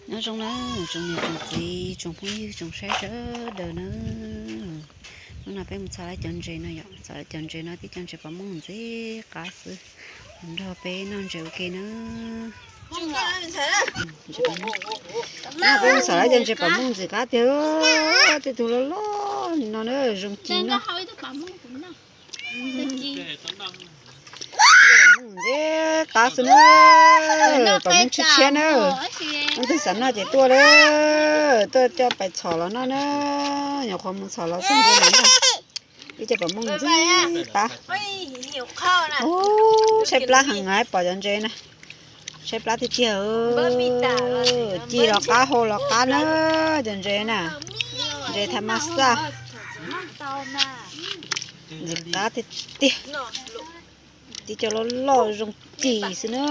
Nyob zoo na, tsoom niam tsoom txiv tsoom phooj ywg tsoom saib sawv daws na. Hnub no peb mus txhom lawv cov ntses no yom, txhom lawv cov ntses no tib co ntses pom mooj ntxim qab xwb, nrog peb noj ntses ua ke na. Peb mus txhom lawv cov ntses pom mooj ntxim qab tiag, tej tug loj loj li no na, zoo ci noj. Ntxim qab xwb na, pom mooj tshiab tshiab na. Leej twg xav noj ces tuaj lawm, tuaj coj pais txhom los noj na. Nyuam qhuav mus txhom los txog ntua no na, ib co pom mooj ntxim qab. Ub, tshaib plab heev na, pom cov ntses na, tshaib plab tiag tiag. Ci los qab, hau los qab na, cov ntses na, ntses thav mas xaj, ntxim qab tiag tiag. Tib co loj loj zoo ci xwb na.